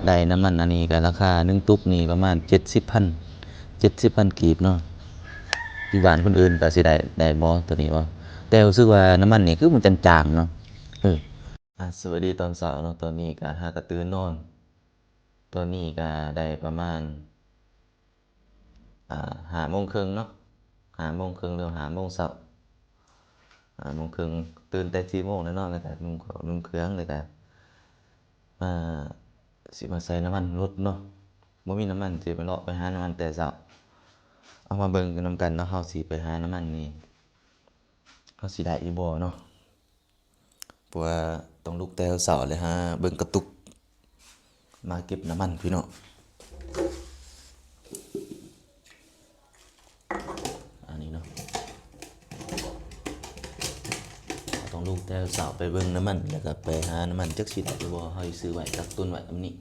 ໄດ້ນ້ຳມັນອັນນີ້ກໍລາຄາໜຶ່ງຕຸກນີ້ປະມານເຈັດສິບພັນ ເຈັດສິບພັນກີບເນາະ. ຢູ່ບ້ານຄົນອື່ນກໍຊິໄດ້ ໄດ້ບໍ່ໂຕນີ້ບໍ່? ແຕ່ຮູ້ສຶກວ່ານ້ຳມັນນີ້ຄືມັນຈາງໆເນາະ. ເອີ ອ່າ ສະຫວັດດີຕອນເຊົ້າເນາະ. ຕອນນີ້ກໍຫາກໍຕື່ນນອນ ຕອນນີ້ກໍໄດ້ປະມານ ອ່າ ຫ້າໂມງເຄິ່ງເນາະ ຫ້າໂມງເຄິ່ງ ຫຼື ຫ້າໂມງເຊົ້າ ຫ້າໂມງເຄິ່ງ. ຕື່ນແຕ່ສີ່ໂມງແລ້ວເນາະ ແລ້ວກໍນຸ່ງເຂົ້ານຸ່ງເຄື່ອງ ແລ້ວກໍມາ ຊິມາໃສ່ນ້ຳມັນລົດເນາະ. ບໍ່ມີນ້ຳມັນ ຊິໄປເລາະໄປຫານ້ຳມັນແຕ່ເຊົ້າ. ເອົາ ມາເບິ່ງນຳກັນເນາະ ເຮົາຊິໄປຫານ້ຳມັນນີ້ ເຮົາຊິໄດ້ຢູ່ບໍ່ເນາະ. ເພາະວ່າຕ້ອງລຸກແຕ່ເຊົ້າເລີຍ ຫາເບິ່ງກະຕຸກ ມາເກັບນ້ຳມັນພີ່ນ້ອງ. ອັນນີ້ເນາະ ເຮົາຕ້ອງລຸກແຕ່ເຊົ້າໄປເບິ່ງນ້ຳມັນ ແລ້ວກໍໄປຫານ້ຳມັນ ຈັກຊິໄດ້ຫຼືບໍ່. ເຮົາຊິຊື້ໄວ້ກັກຕຸນໄວ້ນຳນີ້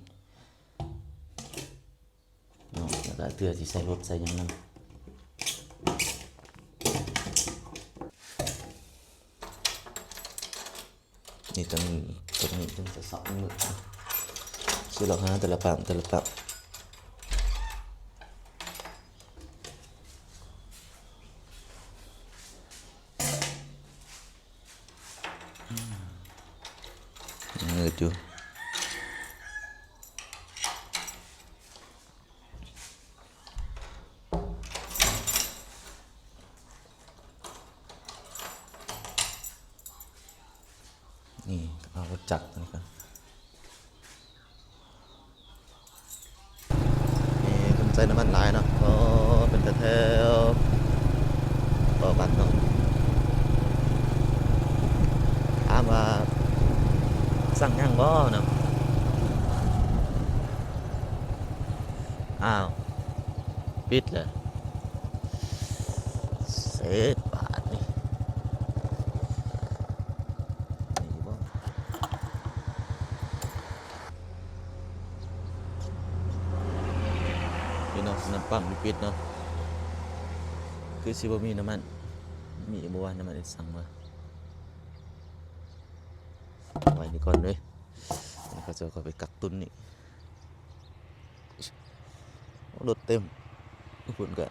ເນາະ ແລ້ວກໍເທື່ອຊິໃສ່ລົດໃສ່ຫຍັງນຳ. ນີ້ຕ້ອງ ຕ້ອງນີ້ ຕ້ອງສະເຊາະມື ຊິລອກຫາແຕ່ລະປາມ ແຕ່ລະປາມ. ອືມ ຍັງເອີດຢູ່. ນີ້ ເອົາລົດຈັກນີ້ກ່ອນ. ນີ້ເພິ່ນໃສ່ນ້ຳມັນຫຼາຍເນາະ. ໂອ້ ເປັນແຖວໆ ຕໍ່ກັນເນາະ. ຖາມວ່າສັ່ງຍັງບໍ່ເນາະ? ອ້າວ ປິດແລ້ວ ເສດບາດນີ້ ນີ້ບໍ່? ພີ່ນ້ອງ ນ້ຳປ້ຳນີ້ປິດເນາະ ຄືຊິບໍ່ມີນ້ຳມັນ. ມີບໍ່ວະ ນ້ຳມັນ ໄດ້ສັ່ງມາ ເອົາໄວ້ນີ້ກ່ອນເລີຍ. ເຂົາເຈົ້າກໍໄປກັກຕຸນນີ້. ໂອ້ ລົດເຕັມ ພຸ້ນກະ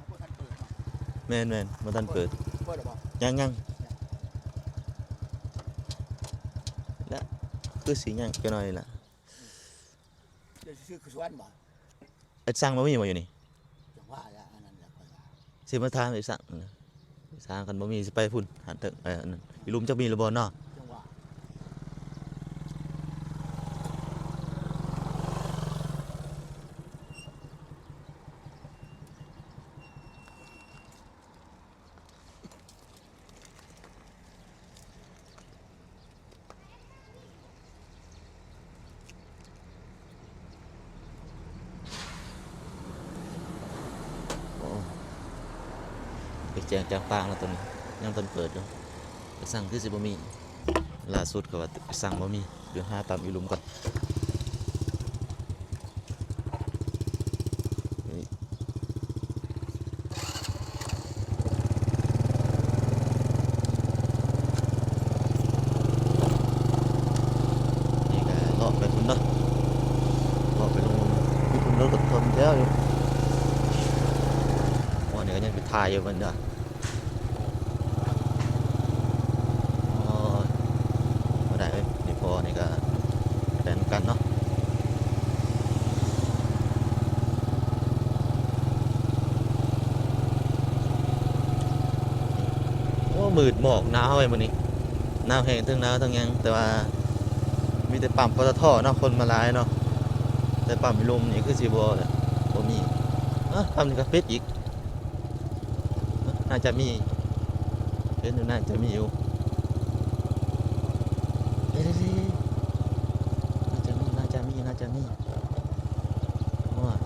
ບໍ່ທັນເປີດເນາະ. ແມ່ນໆ ບໍ່ທັນເປີດ. ເປີດແລ້ວບໍ່? ຍັງໆ ແລະ ຄືຊິຍັງຈັກໜ້ອຍລະ. ເຈົ້າຊິຊື້ຄືສວນບໍ່? ໄອ້ສັງບໍ່ມີບໍ່ຢູ່ນີ້? ຈັ່ງວ່າລະ ອັນນັ້ນລະຂ້ອຍວ່າ ຊິມາຖາມໄອ້ສັງນະ ໄອ້ສັງຄັນບໍ່ມີຊິໄປພຸ້ນ ຫັ້ນເຖິງ ເອີ ອັນນັ້ນ ອີລຸມຈັກມີຫຼືບໍ່ເນາະ? ຈັ່ງວ່າ ໂອ້ ໄປແຈ້ງຈາງປາງແລ້ວ ຕອນນີ້ຍັງທັນເປີດຢູ່. ໄປສັ່ງຄືຊິບໍ່ມີ ລ່າສຸດເຂົາວ່າໄປສັ່ງບໍ່ມີ. ດຽວຫາຕາມອີລຸມກ່ອນ. ນີ້ ນີ້ກະເລາະໄປພຸ້ນເນາະ ເລາະໄປລົງ ຢູ່ພຸ້ນລົດກໍທົນແທ້ຢູ່. ໂອ້ ນີ້ກໍຍັງໄປຖ່າຍຢູ່ເພິ່ນເດີ. ໂອ້ຍ ບໍ່ໄດ້ເອີຍ ນີ້ພໍ່ນີ້ກໍໄປນຳກັນເນາະ. ໂອ້ ມືດໝອກໜາວເວີ້ຍມື້ນີ້ ໜາວແຮງ ເຖິງໜາວເຖິງຫຍັງ ແຕ່ວ່າມີແຕ່ປ້ຳ ປຕທ ເນາະ ຄົນມາຫຼາຍເນາະ ແຕ່ປ້ຳອີລຸມນີ້ຄືຊິບໍ່ແຫຼະ ບໍ່ມີ. ເອີ ປ້ຳນີ້ກໍປິດອີກ. ໜ້າຈະມີ ເຫັນຢູ່ ໜ້າຈະມີຢູ່ ເດ້ໆໆ ໜ້າຈະມີ ໜ້າຈະມີ ໜ້າຈະມີ. ໂອ້ຍ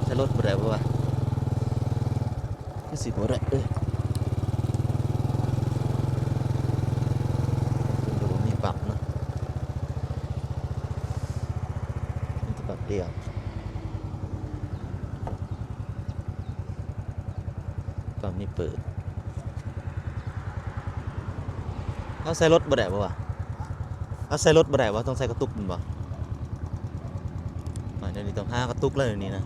ໃສ່ລົດບໍ່ໄດ້ບໍ່ວະ? ຄືຊິບໍ່ໄດ້ເອີຍ ເພິ່ນກໍບໍ່ມີປັບເນາະ ມີແຕ່ປັບດຽວ. ຕອນນີ້ເປີດ ເອົາໃສ່ລົດບໍ່ໄດ້ບໍ່ວະ? ເອົາໃສ່ລົດບໍ່ໄດ້ບໍ່? ຕ້ອງໃສ່ກະຕຸກແມ່ນບໍ່? ໂອ້ຍ ດຽວນີ້ຕ້ອງຫາກະຕຸກແລ້ວ ດຽວນີ້ນະ.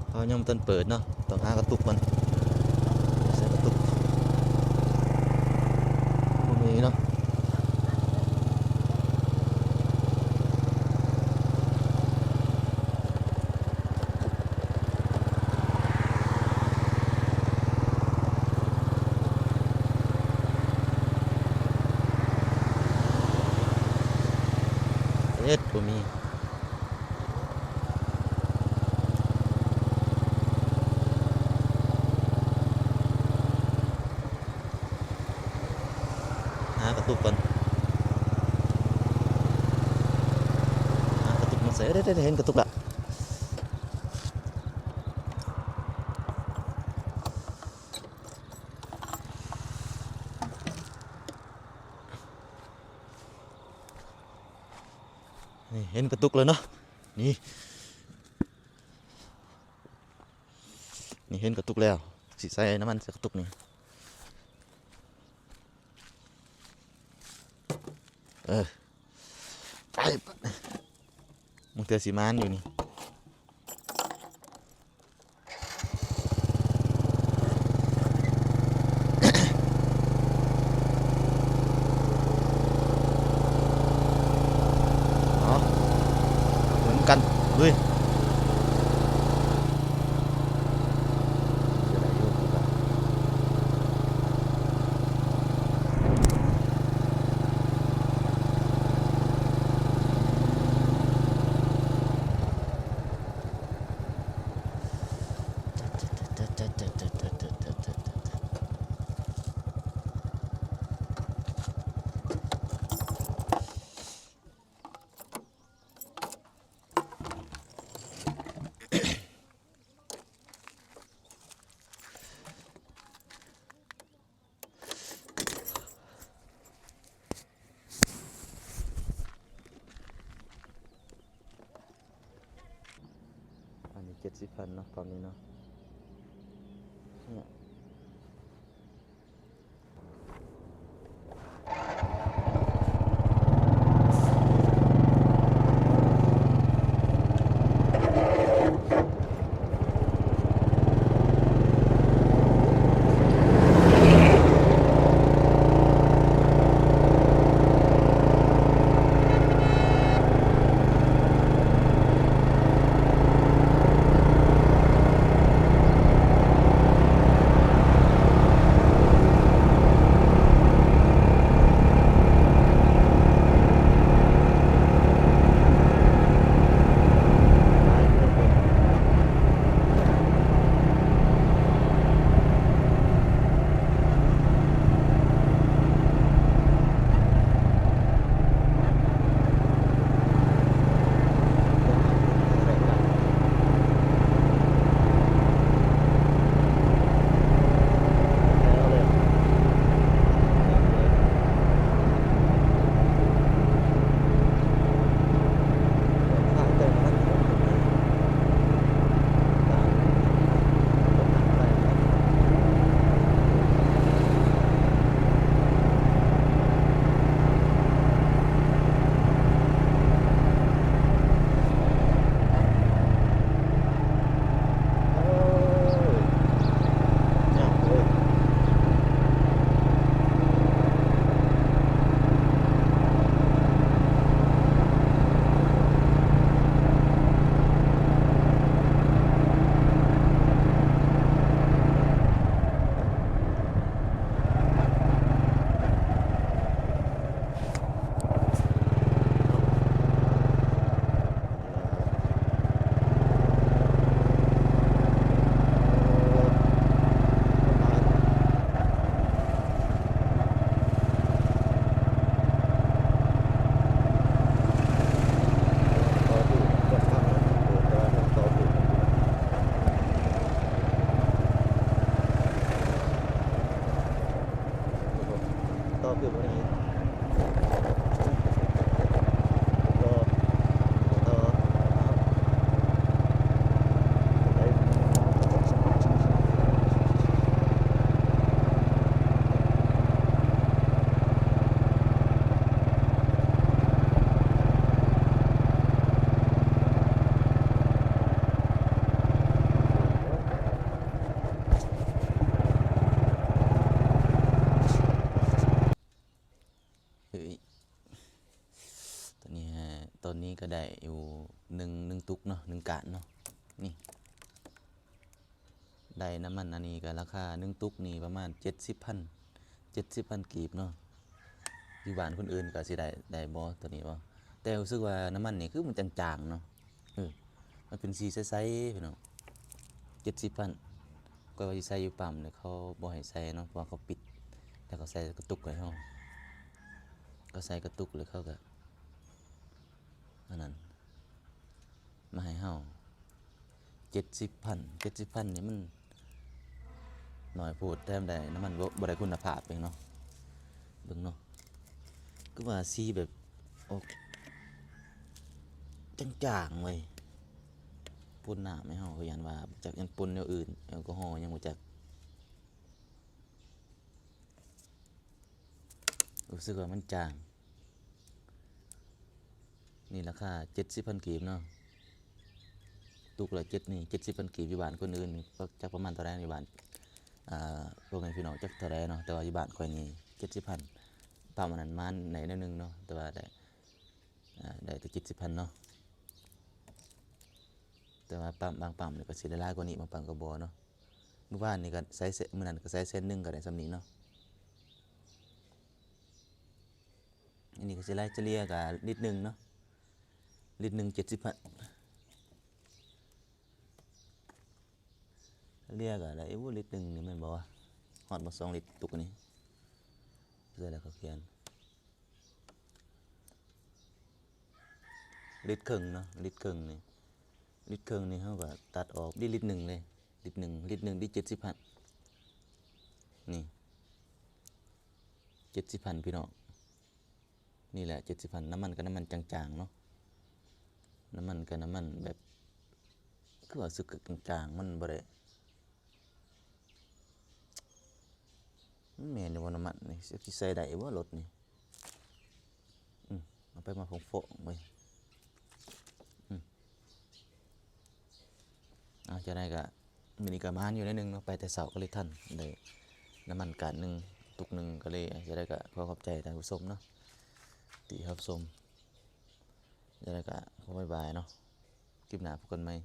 ເຮົາຍັງບໍ່ທັນເປີດເນາະ, ຕ້ອງຫາກະຕຸກກ່ອນ. ໃສ່ກະຕຸກ ບໍ່ມີເນາະ. ເຮັດ ບໍ່ມີ. ຫາກະຕຸກກ່ອນ. ຫາກະຕຸກມາໃສ່. ເດ້ໆໆ ເຫັນກະຕຸກລະ. ນີ້ ເຫັນກະຕຸກແລ້ວເນາະ. ນີ້ ນີ້ເຫັນກະຕຸກແລ້ວ. ຊິໃສ່ນ້ຳມັນໃສ່ກະຕຸກນີ້. ເອີ ໄປ ບາດນີ້ ບາງເທື່ອຊິມານຢູ່ນີ້. ເອົາ ເບິ່ງກັນ ລຸຍ. ອັນນີ້ເຈັດສິບພັນເນາະ ປອມນີ້ເນາະ ເນຍ. ໂ ຢູ່ໜຶ່ງ ໜຶ່ງຕຸກເນາະ ໜຶ່ງການເນາະ. ນີ້ ໄດ້ນ້ຳມັນອັນນີ້ກໍລາຄາໜຶ່ງຕຸກນີ້ປະມານເຈັດສິບພັນ ເຈັດສິບພັນກີບເນາະ. ຢູ່ບ້ານຄົນອື່ນກໍຊິໄດ້ ໄດ້ບໍ່ຕົວນີ້ບໍ່? ແຕ່ຮູ້ສຶກວ່ານ້ຳມັນນີ້ຄືມັນຈາງໆເນາະ. ເອີ ມັນເປັນສີໃສໆ ພີ່ນ້ອງ ເຈັດສິບພັນ. ຂ້ອຍວ່າຊິໃສ່ຢູ່ປ້ຳ ແລ້ວເຂົາບໍ່ໃຫ້ໃສ່ເນາະ ເພາະວ່າເຂົາປິດ ແລ້ວເຂົາໃສ່ກະຕຸກໃຫ້ເຮົາ ເຂົາໃສ່ກະຕຸກ ແລ້ວເຂົາກໍ ອັນນັ້ນ ມາໃຫ້ເຮົາ ເຈັດສິບພັນ ເຈັດສິບພັນນີ້ມັນໜ້ອຍໂພດ ແຖມໄດ້ນ້ຳມັນບໍ່ ບໍ່ໄດ້ຄຸນນະພາບເດ້ເນາະ. ເບິ່ງເນາະ ຄືວ່າສີແບບອອກຈາງໆເວີຍ ປົນນ້ຳໃຫ້ເຮົາ ຂ້ອຍຢ້ານວ່າ ຈັກ ຢ້ານປົນແນວອື່ນ ແອລກໍຮໍຫຍັງບໍ່ຈັກ. ຮູ້ສຶກວ່າມັນຈາງ. ນີ້ລາຄາເຈັດສິບພັນກີບເນາະ ຕຸກລະເຈັດ ນີ້ເຈັດສິບພັນກີບ. ຢູ່ບ້ານຄົນອື່ນຈັກປະມານເທົ່າໃດ ຢູ່ບ້ານ ອ່າ ພໍ່ແມ່ພີ່ນ້ອງຈັກເທົ່າໃດເນາະ ແຕ່ວ່າຢູ່ບ້ານຂ້ອຍນີ້ເຈັດສິບພັນ. ປ້ຳອັນນັ້ນມາໄດ້ໜ້ອຍໜຶ່ງເນາະ ແຕ່ວ່າໄດ້ ອ່າ ໄດ້ແຕ່ເຈັດສິບພັນເນາະ. ແຕ່ວ່າປ້ຳ ບາງປ້ຳນີ້ກໍຊິໄດ້ຫຼາຍກວ່ານີ້ ບາງປ້ຳກໍບໍ່ເນາະ. ມື້ວານນີ້ກໍໃສ່ແສນ ມື້ນັ້ນກໍໃສ່ແສນໜຶ່ງ ກໍໄດ້ສ່ຳນີ້ເນາະ. ອັນນີ້ກໍຊິໄລ່ສະເລ່ຍກໍລິດໜຶ່ງເນາະ ລິດໜຶ່ງເຈັດສິບພັນ. ສະເລ່ຍກໍໄດ້ ໂອ້ ລິດໜຶ່ງນີ້ແມ່ນບໍ່ວະ? ຮອດບໍ່ສອງລິດຕຸກນີ້ ໃສ່ແລ້ວເຂົາຂຽນ ລິດເຄິ່ງເນາະ ລິດເຄິ່ງນີ້ ລິດເຄິ່ງນີ້ເຮົາກໍຕັດອອກ ລິດໜຶ່ງເລີຍ ລິດໜຶ່ງ ລິດໜຶ່ງນີ້ເຈັດສິບພັນ ນີ້ ເຈັດສິບພັນ ພີ່ນ້ອງ. ນີ້ແຫຼະ ເຈັດສິບພັນ. ນ້ຳມັນກໍນ້ຳມັນຈາງໆເນາະ ນ້ຳມັນກໍນ້ຳມັນແບບ ຄືວ່າຮູ້ສຶກຈາງໆ ມັນບໍ່ໄດ້ ມັນແມ່ນຢູ່ບໍ່ນ້ຳມັນນີ້ ຊິໃສ່ໄດ້ບໍ່ລົດນີ້? ອືມ ເອົາໄປມາຟອງໆເວີຍ ອືມ. ເອົາ ຈັ່ງໃດກໍ ມື້ນີ້ກໍໝານຢູ່ໜ້ອຍໜຶ່ງເນາະ ໄປແຕ່ເຊົ້າກໍເລີຍທັນ ໄດ້ນ້ຳມັນການໜຶ່ງ ຕຸກໜຶ່ງ ກໍເລີຍ ຈັ່ງໃດກໍຂໍຂອບໃຈທ່ານຜູ້ຊົມເນາະ ທີ່ຮັບຊົມ. ຈັ່ງໃດກໍຂໍບາຍບາຍເນາະ ຄລິບໜ້າພົບກັນໃໝ່.